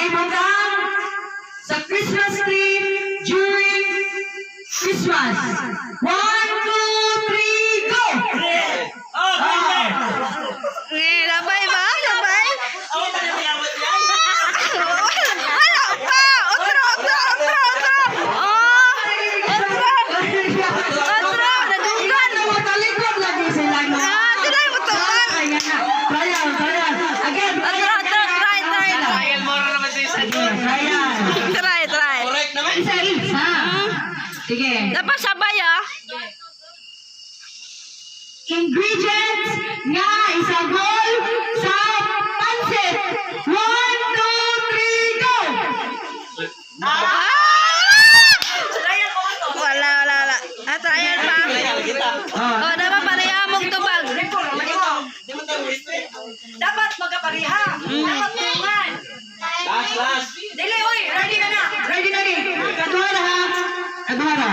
ibutang sa Christmas tree during Christmas. One, two, three, go! Ah. Nge, labay ba? Labay? Ako pa rin mayawat yan. Wala pa! Otro, otro, otro, otro! Oh! Otro! Otro! Nadunggan! Talikod lagi sila, no? Ah, sila yung mutukan. Ayan na. Trial, trial. Again, Otro, otro, try, try. Trial mo rin naman sa isa. Trial. Try, try. Correct naman. Isa, isa. Sige. Dapat sabay ah. Ingredients nga isagol sa pansit. One, two, three, go! Ah! Wala, wala, wala. Ah, trial pa. Trial kita. Oh, dapat pareha mong tubag. Di mo tayo wasted. Dapat magkapareha. Dapat tulungan. Last, last. Dili, oy, ready ka na. Ready na ni. Kaduha na ha. Kaduha na.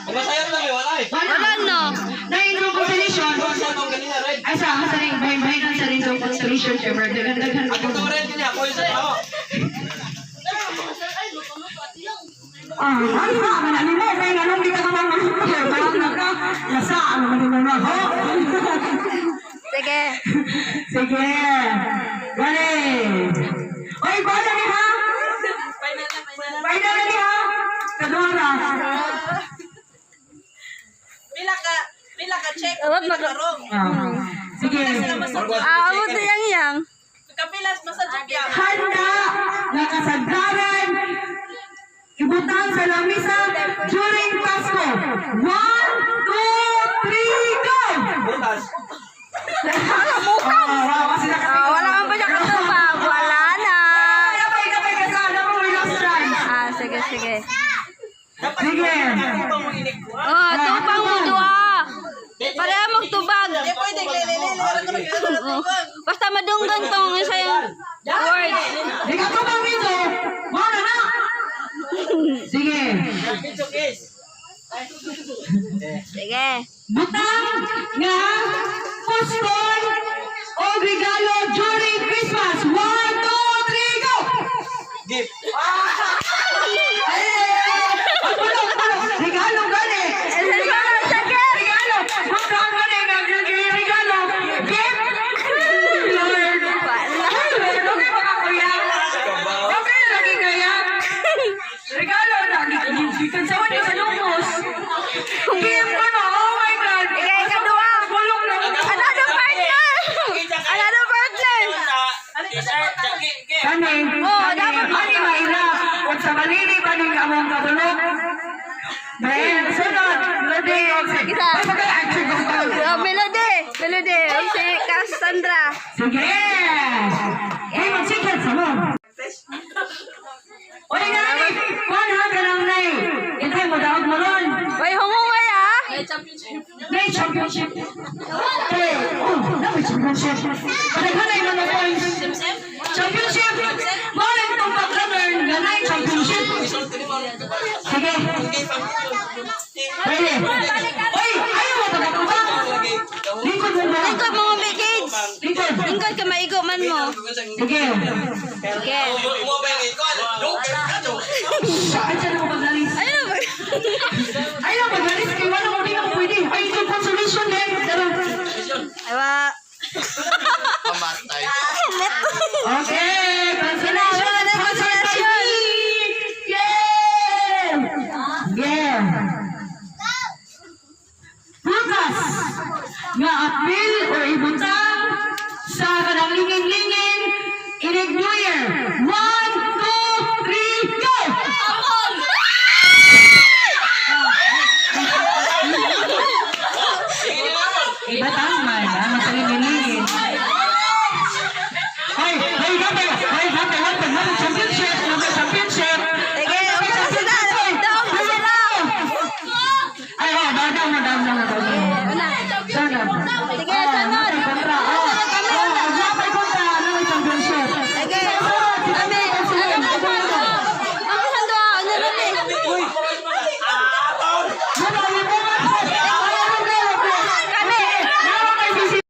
Masayan lang yun, wala eh. Wala no. Na intro consolation. Sa akong kanina, red. Ay sa rin bahin bahin sa rin sa consolation chamber. Daghan daghan. Ako to red kanina, ako yung sa tao. Ah, ano ba? Man ano mo kay nganong di ka ka mang parang naka lasa ano man mo na ho. Sige. Sige. Ready. Oy, bala ni ha. Final na, final. Final na ni ha. Kaduha na. Pila ka check. Dapat Pila ka wrong. Ah. Sige. Ah, abot na yang yang. Kapila mas sa yang. Handa nga kasagdaran ibutang sa lamisa during Pasko. One, two, three, go! Butas. Oh, wow, kasi Ah, wala kang pa siya katubag. Wala na. Kapay, kapay ka sa alam mo, may last chance. Ah, sige, sige. Dapat Sige. ikaw mo inikwa. Oh, tubang mo duha. Pareha mong tubag. Di pwede lele lele wala ko Oh. Basta madunggan tong isa yung words. Di ka pa bang dito? Wala na! Sige. It's okay. Sige. Butang nga puston o regalo during Christmas. One, two, three, go! Gift. Ay, ang bulok, bulok. Regalo gani. Regalo, sige. Regalo. Butang gani nga regalo. Gift. Lord. Lord, okay ba ka, kuya? Okay na lagi kaya. Regalo na. Gikan sa wala sa lupos. Gift ko na. Oh my God. Ikaw, ikaduha. Bulok na. Another partner! Another partner! T-shirt, jacket, gift. Kani, Oh, kani, dapat kani maila. Kung sa balili pa ning among kabulok. Ben, sunod, ready, Isa. Ay, magka-action ko. Oh, Melody! Melody! Oh, si Cassandra. Sige! Hey, mag-chicken sa mo. Oy, nani, kuhan ha ka ng nay. Intay mo, daog mo ron. Way, hungungay ah! Nay, championship. Hey, oh, na may championship. Padaghanay mga points. Championship! Mao rin itong pag-learn, ganay championship. Sige. Ready? Oy, ayaw mo pagkatubang. Lingkod mo ba? Lingkod mo mga kids! Lingkod. Lingkod ka maigo man mo. Sige. Sige. Mo ba yung ikon? Joke. Joke. Ay, siya na ko paglalis. Ayun na. Ayaw paglalis. Kay wala mo, di na ko pwede. Ay, ito consolation din. Pero, Aywa. Pamatay. okay, consolation. Wala na, consolation. Yeah! Yeah! Prutas nga apil o ibutang